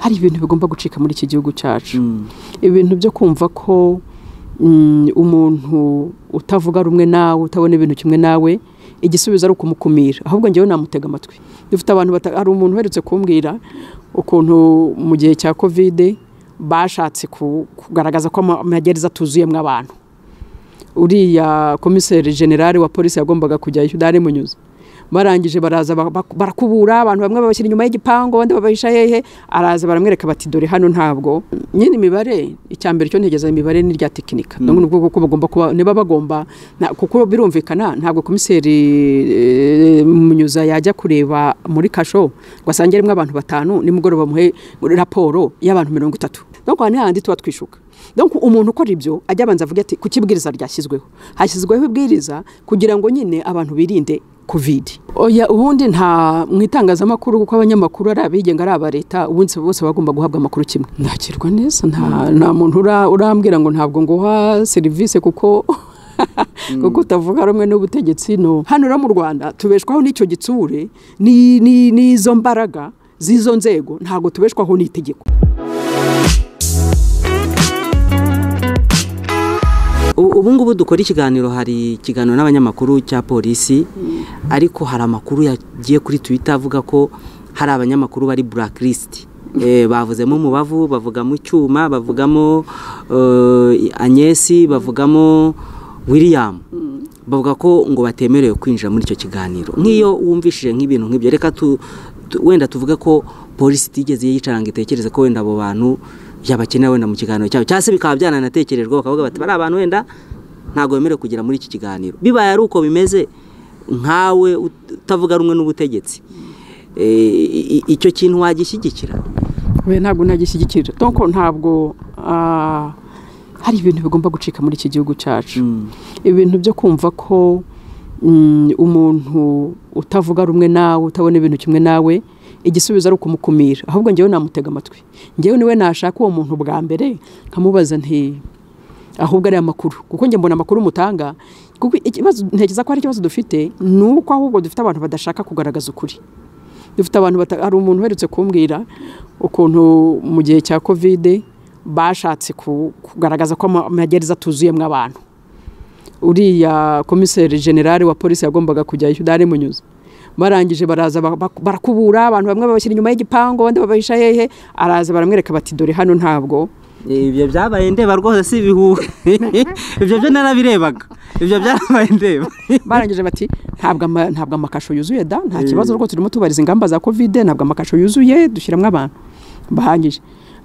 Hari ibintu bigomba gucika muri iki gihugu cyacu. Ibintu byo kumva ko umuntu utavuga rumwe nawe, utabona ibintu kimwe nawe, igisubizo ari ukumukumira. Ahubwo ngewe namutega amatwi. Dufite abantu, hari umuntu uherutse kumbwira ukuntu mu gihe cya Covid bashatse kugaragaza ko amagereza atuzuyemo abantu. Uriya komiseri generale wa polisi yagombaga kujyayo, Dani Munyuza. Barangije baraza barakubura abantu, bamwe babashyira inyuma y'igipangu, abandi babahisha hehe. Araza baramwereka bati dore hano ntabwo nyine imibare. Icyambere cyo ntegeza imibare ni rya tekinika, donc nubwo kuko bagomba kuba niba bagomba, kuko birumvikana ntabwo komiseri Munyuza yajya kureba muri kasho ngo asange rimwe abantu 5 nimugoroba muhe raporo y'abantu 30. Donc hano handi tuba twishuka. Donc umuntu ukora ibyo ajya abanza avuga ati kuki ibwiriza ryashyizweho? Hashyizweho ibwiriza kugira ngo nyine abantu birinde Covid. Oya, ubundi nta mu itangazamakuru, kuko abanyamakuru ari abigenga ari aba leta, ubundi bose bagomba guhabwa amakuru kimwe. Ndakirwa neza, nta muntu urambwira ngo ntabwo nguha service kuko kuko utavuga rumwe n'ubutegetsi. No hano rero mu Rwanda tubeshwaho n'icyo gitsure n'izo mbaraga z'izo nzego, ntabwo tubeshwaho n'itegeko. Ubu ngubu dukora ikiganiro, hari ikiganiro n'abanyamakuru cya polisi, ariko hari amakuru yagiye kuri Twitter avuga ko hari abanyamakuru bari blacklist. Bavuzemo Umubavu, bavugamo Cyuma, bavugamo Agnès, bavugamo William. Bavuga ko ngo batemerewe kwinjira muri icyo kiganiro. Nk'iyo wumvishije nk'ibintu nk'ibyo, reka wenda tuvuge ko polisi itigeze yicara ngo itekereze ko wenda abo bantu yabakenera wenda mu kiganiro cyabo, cyangwa se bikaba byananatekerejwe bakavuga bati bari abantu wenda ntabwo bemerewe kugera muri iki kiganiro. Bibaye ari uko bimeze, nkawe utavuga rumwe n'ubutegetsi, icyo kintu wagishyigikira? We ntabwo nagishyigikira. Donc ntabwo hari ibintu bigomba gucika muri iki gihugu cyacu. Ibintu byo kumva ko umuntu utavuga rumwe nawe, utabona ibintu kimwe nawe, igisubizo ari ukumukumira. Ahubwo ngewe namutega amatwi. Ngewe niwe nashaka uwo muntu bwa mbere nkamubaza nti ahubwo ari amakuru, kuko nge mbona amakuru mutanga. Kuko ikibazo ntekereza ko ari ikibazo dufite nuko ahubwo dufite abantu badashaka kugaragaza ukuri. Dufite abantu, hari umuntu uherutse kumbwira ukuntu mu gihe cya Covid bashatse kugaragaza ko amagereza atuzuyemo abantu. Uriya komiseri generale wa polisi yagombaga kujyayo, Dani Munyuza. Barangije baraza barakubura abantu, bamwe babashyira inyuma y'igipangu, abandi babahisha hehe. Araza baramwereka bati dore hano ntabwo. Ibyo byabaye ndeba rwose, si ibihuha. Ibyo byo narabirebaga, ibyo byarabaye ndeba. Barangije bati ntabwo amakasho yuzuye da, nta kibazo rwose, turimo tubariza ingamba za Covid, ntabwo amakasho yuzuye, dushyiramo abantu bahangije.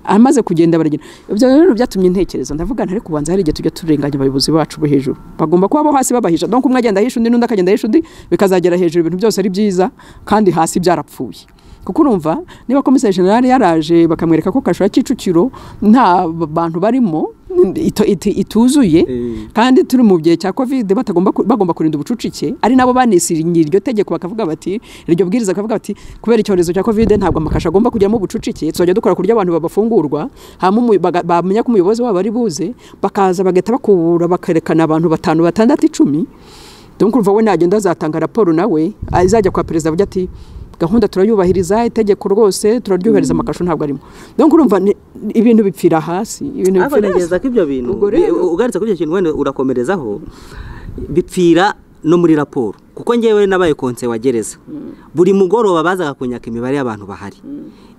Amaze kugenda baragenda. Ibyo rero byatumye ntekereza, ndavuga ntari kubanza hari igihe tujya turenganya abayobozi bacu bo hejuru. Bagomba kuba bo hasi babahisha. Donc umwe agenda ahisha undi, n'undi akagenda ahisha undi, bikazagera hejuru ibintu byose ari byiza kandi hasi byarapfuye. Kuko urumva niba komiseri generale yaraje bakamwereka ko kasho ya Kicukiro nta bantu barimo, ituzuye, kandi turi mu gihe cya Covid, bagomba kurinda ubucucike, ari nabo banisiriye iryo tegeko bakavuga bati, iryo bwiriza bakavuga bati kubera icyorezo cya Covid ntabwo amakasho agomba kujyamo ubucucike, tuzajya dukora kurya abantu babafungurwa, hama bamenya ko umuyobozi wabo ari buze, bakaza bagahita bakubura bakerekana abantu 5, 6, 10. Donc urumva we nagenda azatanga raporo, nawe azajya kwa perezida avuga ati gahunda turayubahiriza, itegeko rwose turaryubahiriza, amakasho ntabwo arimo. Donc urumva ibintu bipfira hasi, ibintu bipfira hasi. Ko ibyo bintu ugaritse kuri icyo kintu wenda urakomerezaho, bipfira no muri raporo. Kuko ngewe nabaye konse wa gereza, buri mugoroba bazaga kunyaka imibare y'abantu bahari.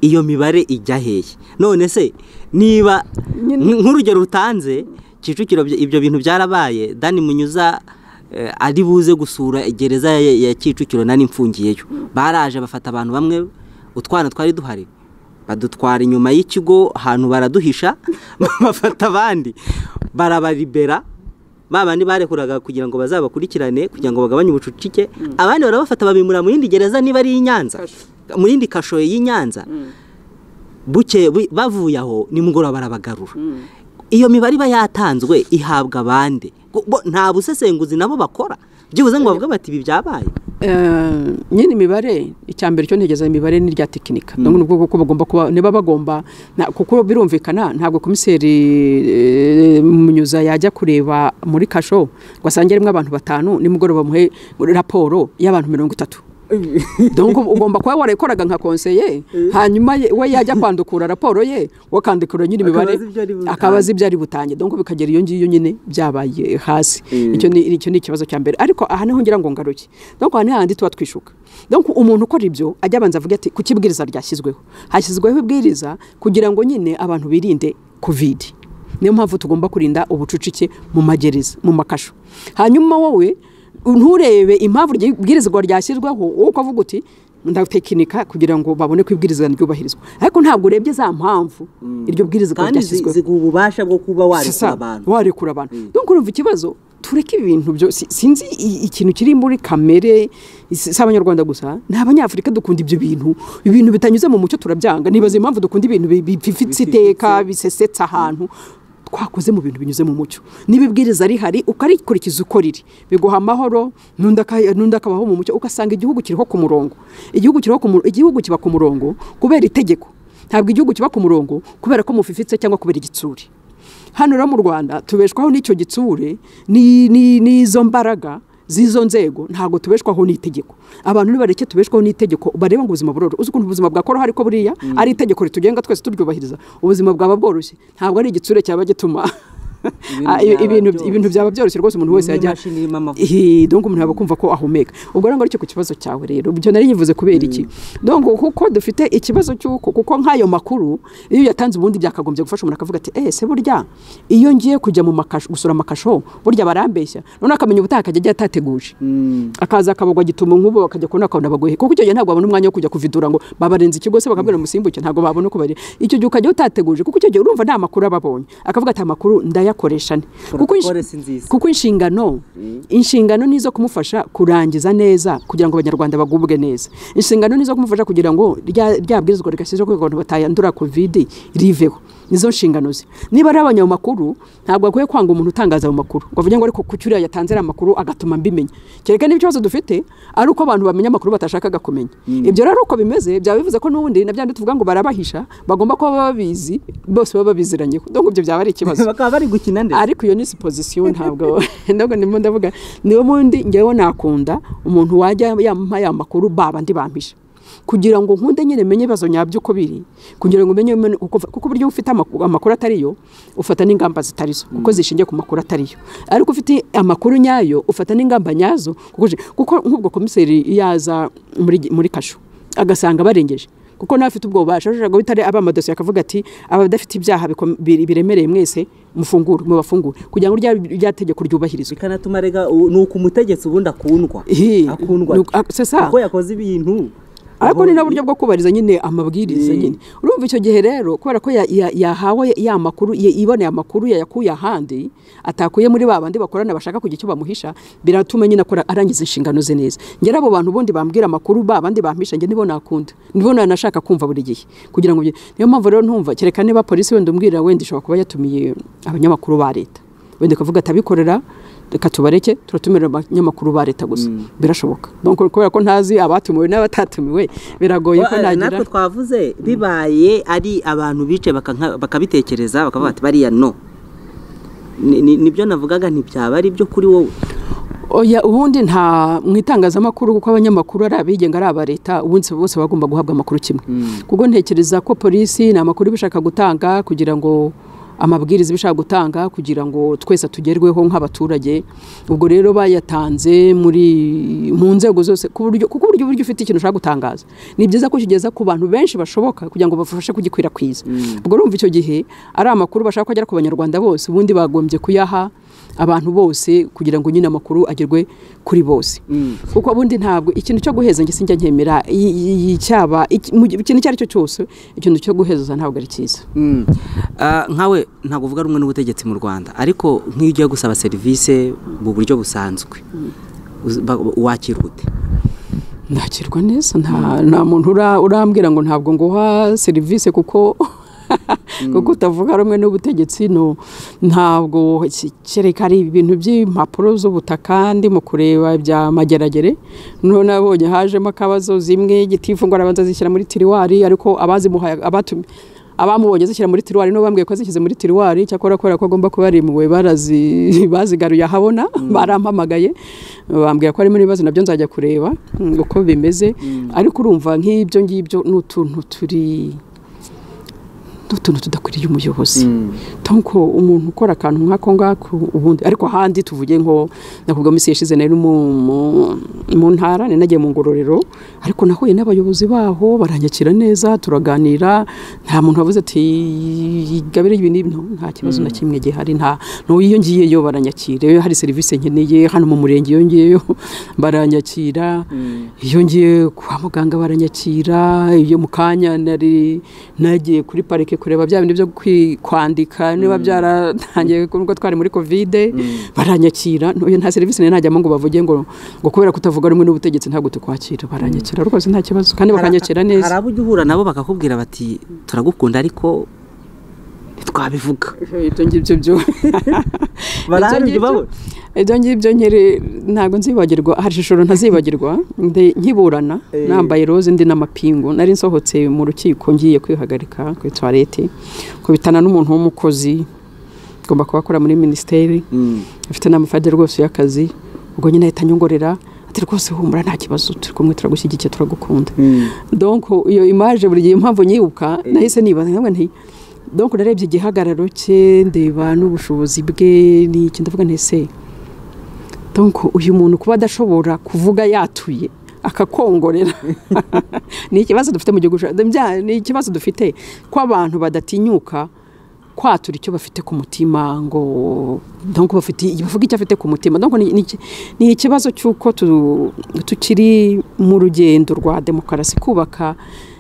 Iyo mibare ijya hehe? None se niba nk'urugero rutanze Kicukiro ibyo bintu byarabaye, Dani Munyuza ari buze gusura gereza ya Kicukiro nani mfungiyeyo, baraje bafata abantu bamwe, utwana twari duhari badutwara inyuma y'ikigo ahantu baraduhisha, bafata abandi barabaribera, babandi barekuraga kugira ngo bazabakurikirane kugira ngo bagabanye ubucucike, abandi barabafata babimura mu yindi gereza niba ari Nyanza, mu yindi kasho y'i Nyanza. Buke bavuye aho nimugoroba barabagarura. Iyo mibare iba yatanzwe ihabwa abandi, nta busesenguzi nabo bakora byibuze ngo bavuge bati ibi byabaye. Nyine imibare, icyambere cyo ntegeza imibare ni rya tekinika. Donc nubwo kuko bagomba kuba niba bagomba, kuko birumvikana ntabwo komiseri Munyuza yajya kureba muri kasho ngo asange rimwe abantu 5 nimugoroba muhe raporo y'abantu 30. Donc ugomba kuba warayikoraga nka conseiller, hanyuma we yajya kwandukura raporo ye wakandikura nyine imibare akabaza ibyo ari butange. Donc bikagera iyo ngiyo nyine byabaye hasi. Icyo ni ikibazo cya mbere. Ariko aha niho ngira ngo ngaruke. Donc aha ni handi tuba twishuka. Donc umuntu ukora ibyo ajya abanza avuga ati kuki ibwiriza ryashyizweho? Hashyizweho ibwiriza kugira ngo nyine abantu birinde COVID. Niyo mpamvu tugomba kurinda ubucucike mu magereza, mu makasho. Hanyuma wowe nturebe impamvu ibwirizwa ryashyizweho, wowe ukavuga uti ndatekinika kugira ngo babone ko ibwirizwa ryubahirizwa, ariko ntabwo urebye za mpamvu iryo bwirizwa ryashyizweho kandi ziguha ububasha bwo kuba warekura abantu, warekura abantu. Donc urumva ikibazo, tureke ibintu byo sinzi ikintu kiri muri kamere si abanyarwanda gusa, ni abanyafurika dukunda ibyo bintu, ibintu bitanyuze mu mucyo turabyanga. Nibaza impamvu dukunda ibintu bifitse iteka bisesetsa ahantu twakoze mu bintu binyuze mu mucyo. Niba ibwiriza rihari ukarikurikiza uko riri, biguha amahoro, n'undi akabaho mu mucyo, ugasanga igihugu kiriho ku murongo. Igihugu kiriho ku murongo, igihugu kiba ku murongo kubera itegeko. Ntabwo igihugu kiba ku murongo kubera ko mufifitse cyangwa kubera igitsure. Hano rero mu Rwanda tubeshwaho n'icyo gitsure n'izo mbaraga z'izo nzego, ntabwo tubeshwaho n'itegeko. Abantu nibareke tubeshwaho n'itegeko, bareba ngo ubuzima buroro. Uzi ukuntu ubuzima bwakoroha, ariko buriya ari itegeko ritugenga twese turyubahiriza, ubuzima bwaba bworoshye. Ntabwo ari igitsure cyaba gituma ibintu byaba byoroshye rwose, umuntu wese yajya donc umuntu yaba kumva ko ahumeka. Ubwo rero aricyo ku kibazo cyawe rero, ibyo nari nyivuze kubera iki? Donc kuko dufite ikibazo cy'uko kuko nk'ayo makuru iyo yatanze ubundi byakagombye gufasha umuntu akavuga ati se burya iyo ngiye kujya mu makasho gusura amakasho burya barambeshya, none akamenya ubutaha akajya ajya atateguje, akaza akabagwa gituma nk'ubu bakajya kubona akabona bagohe, kuko icyo gihe ntabwo babona umwanya wo kujya kuvidura ngo babarenze ikigo se bakabwira musimbuke, ntabwo babona uko bari. Icyo gihe ukajya utateguje, kuko icyo gihe urumva nta makuru ababonye, akavuga ati amakuru ndayakoresha nte, kuko inshingano nizo kumufasha kurangiza neza kugira ngo abanyarwanda bagubwe neza. Inshingano nizo kumufasha kugira ngo rya bwirizwa rigashyizweho kugira ngo batayandura COVID riveho. Nizo nshingano ze. Niba ari abanyamakuru ntabwo akwiye kwanga umuntu utangaza mu makuru ngo avuge ngo ariko kuki uriya yatanze ari amakuru agatuma mbimenya. Kereka niba ikibazo dufite ari uko abantu bamenya amakuru batashakaga kumenya. Ibyo rero uko bimeze byaba bivuze ko n'ubundi na byandi tuvuga ngo barabahisha, bagomba kuba babizi bose baba babiziranyeho. Donc ibyo byaba ari ikibazo. Bakaba bari gukina nde? Ariko iyo ni supposition, ntabwo ntabwo ndimo ndavuga. Niyo mundi ngewe nakunda umuntu wajya yampa ya makuru baba ndi bampisha, kugira ngo nkunde nyine menye ibibazo nyabyo uko biri, kugira ngo menye kuko buryo ufite amakuru atariyo ufata n'ingamba zitarizo, kuko zishingiye ku makuru atariyo. Ariko ufite amakuru nyayo ufata n'ingamba nyazo, kuko nk'ubwo komiseri yaza muri kasho agasanga barengeje, kuko nawe afite ubwo bubasha ashobora guhita aba amadosiye akavuga ati abadafite ibyaha biremereye mwese mufungure, mubafungure, kugira ngo rya tegeko ryubahirizwe. Bikanatuma rega nuko umutegetsi ubundi akundwa kuko yakoze ibintu, ariko ni n'uburyo bwo kubariza nyine amabwiriza nyine. Urumva icyo gihe rero kubera ko yahawe ya makuru, iboneye amakuru yayakuye ahandi atakuye muri babandi bakorana bashaka kugira icyo bamuhisha, biratuma nyine akora arangiza inshingano ze neza. Ngera abo bantu bundi bambwira amakuru babandi bampisha nge nibo nakunda, nibo nanashaka kumva buri gihe kugira ngo. Niyo mpamvu rero ntumva kereka niba polisi wenda umbwira wenda ishobora kuba yatumiye abanyamakuru ba leta, wenda kavuga atabikorera reka tubareke turatumira abanyamakuru ba leta gusa, birashoboka. Donc kubera ko ntazi abatumiwe n'abatatumiwe biragoye ko nagira. Natwe twavuze bibaye ari abantu bice bakabitekereza bakavuga ati bariya no nibyo navugaga ntibyaba ari byo kuri wowe. Oya, ubundi nta mu itangazamakuru kuko abanyamakuru ari abigenga ari aba leta, ubundi bose bagomba guhabwa amakuru kimwe. Kuko ntekereza ko polisi ni amakuru bishaka gutanga kugira ngo amabwiriza bishaka gutanga kugira ngo twese tugerweho nk'abaturage. Ubwo rero bayatanze muri mu nzego zose kuburyo kuko uburyo ufite ikintu ushaka gutangaza ni byiza ko kigeza ku bantu benshi bashoboka kugira ngo bafashe kugikwirakwiza. Ubwo urumva icyo gihe ari amakuru bashaka kugera ku banyarwanda bose, ubundi bagombye kuyaha abantu bose kugira ngo nyine amakuru agerwe kuri bose. Kuko ubundi ntabwo ikintu cyo guheza nge sinjya nkemera cyaba ikintu icyo ari cyo cyose, ikintu cyo guheza ntabwo ari cyiza. Nkawe ntabwo uvuga rumwe n'ubutegetsi mu Rwanda, ariko nk'iyo ugiye gusaba serivisi mu buryo busanzwe wakirwa ute? Nakirwa neza, nta muntu urambwira ngo ntabwo nguha serivisi kuko kuko utavuga rumwe n'ubutegetsi. No ntabwo kereka ari ibintu by'impapuro z'ubutaka ndimo kureba bya mageragere, none nabonye hajemo akabazo zimwe gitifu ngo arabanza zishyira muri tiriwari, ariko abazimuhaye abatumye Abamubonye zishyira muri tiruwari no bambwiye ko zishyize muri tiruwari, cyakora kubera ko agomba kuba ari impuhwe bazigaruye ahabona, barampamagaye bambwira ko harimo ibibazo, nabyo nzajya kureba uko bimeze. Ariko urumva nk'ibyo ngibyo ni utuntu turi n'utuntu tudakwiriye umuyobozi. Donc umuntu ukora akantu nk'ako ngako ubundi, ariko ahandi tuvuge nko nakubwa misi yashize nari mu ntara, nari nagiye mu Ngororero, ariko nahuye n'abayobozi baho baranyakira neza, turaganira, nta muntu wavuze ati Gabire ibi n'ibi, nta kibazo na kimwe gihari, nta iyo ngiyeyo baranyakira, iyo hari serivisi nkeneye hano mu murenge iyo ngiyeyo baranyakira, iyo ngiye kwa muganga baranyakira, iyo mu kanya nari nagiye kuri parike kureba bya bintu byo kwandika niba byaratangiye kuko twari muri Covid baranyakira. Nta serivisi ntajyamo ngo bavuge ngo kubera kutavuga rumwe n'ubutegetsi ntabwo tukwakira, baranyakira rwose nta kibazo kandi bakanyakira neza. Hari abo ujya uhura nabo bakakubwira bati turagukunda ariko ntitwabivuga. Ibyo ngibyo byo ibyo ngibyo nkiri ntabwo nzibagirwa, hari ishusho ntazibagirwa nkiburana nambaye roze ndi n'amapingu, nari nsohotse mu rukiko ngiye kwihagarika kuri toilette, kubitana n'umuntu w'umukozi ngomba kuba akora muri ministeri, afite n'amafade rwose y'akazi, ubwo nyine ahita anyongorera ati rwose humura nta kibazo turi kumwe turagushyigikiye turagukunda. Donc iyo image buri gihe impamvu nyibuka nahise nibaza nkamwe nti donc narebye igihagararo cye ndeba n'ubushobozi bwe n'iki, ndavuga nti se donc uyu muntu kuba adashobora kuvuga yatuye akakongorera ni ikibazo dufite mu gihugu, ni ikibazo dufite ko abantu badatinyuka kwatura icyo bafite ku mutima, ngo donc bafite bavuga icyo afite ku mutima. Donc ni ikibazo cy'uko tukiri mu rugendo rwa demokarasi, kubaka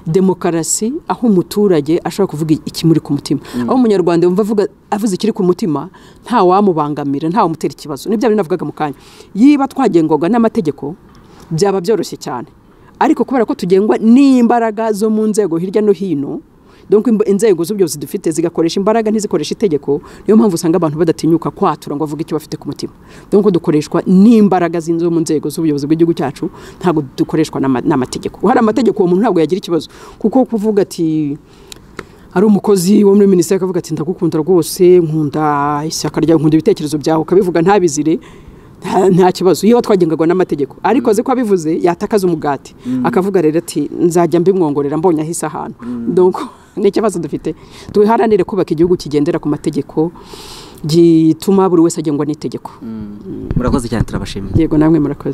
demokarasi aho umuturage ashobora kuvuga ikimuri ku mutima, aho umunyarwanda yumva avuga avuze ikiri ku mutima nta wamubangamira, nta wamutera ikibazo. Nibyo bari navugaga mu kanya, yiba twagengwaga n'amategeko byaba byoroshye cyane, ariko kubera ko tugengwa n'imbaraga zo mu nzego hirya no hino, donc inzego z'ubuyobozi dufite zigakoresha imbaraga ntizikoresha itegeko, niyo mpamvu usanga abantu badatinyuka kwatura ngo bavuge icyo bafite ku mutima. Donc dukoreshwa n'imbaraga z'inzo mu nzego z'ubuyobozi bw'igihugu cyacu, ntabwo dukoreshwa n'amategeko. Hari amategeko uwo muntu ntabwo yagira ikibazo, kuko kuvuga ati ari umukozi wo muri ministeri akavuga ati ndagukunda rwose, nkunda ishyaka ryawe, nkunda ibitekerezo byawe, ukabivuga ntabizire, nta kibazo iyo twagengagwa n'amategeko. Ariko azi ko abivuze yatakaza umugati, akavuga rero ati nzajya mbimwongorera mbonye ahise ahantu. Donc ni ikibazo dufite, duharanire kubaka igihugu kigendera ku mategeko, gituma buri wese agengwa n'itegeko. Murakoze cyane, turabashimiye. Yego namwe murakoze.